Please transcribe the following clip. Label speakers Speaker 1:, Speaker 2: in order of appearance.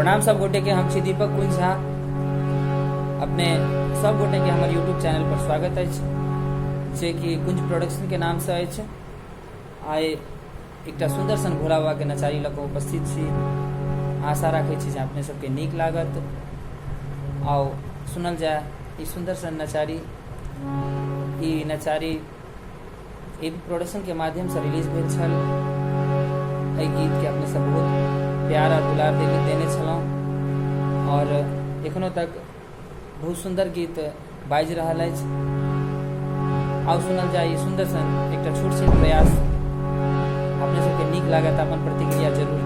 Speaker 1: प्रणाम सब गोटे के, हम छी दीपक कुंज झा। अपने सब गोटे के हमर यूट्यूब चैनल पर स्वागत अछि, जे कि कुंज प्रोडक्शन के नाम से अछि। आइ एकटा सुंदर सन भोला बाबा के नचारी लऽ कऽ उपस्थित छी। आशा राखै छी जे अपने सबके नीक लागत। आउ सुनल जाय ई सुंदर सन नचारी। ई नचारी ए बी प्रोडक्शन के माध्यम से रिलीज भेल छल। एहि गीत के अपने सब बहुत प्यार और दुलार देने छलहुँ और एखनो तक बहुत सुंदर गीत बाजि रहल अछि। आउ सुनल जाय ई सुंदर सन एकटा छोट छिन प्रयास। अपने सबके नीक लागत अपन प्रतिक्रिया जरूर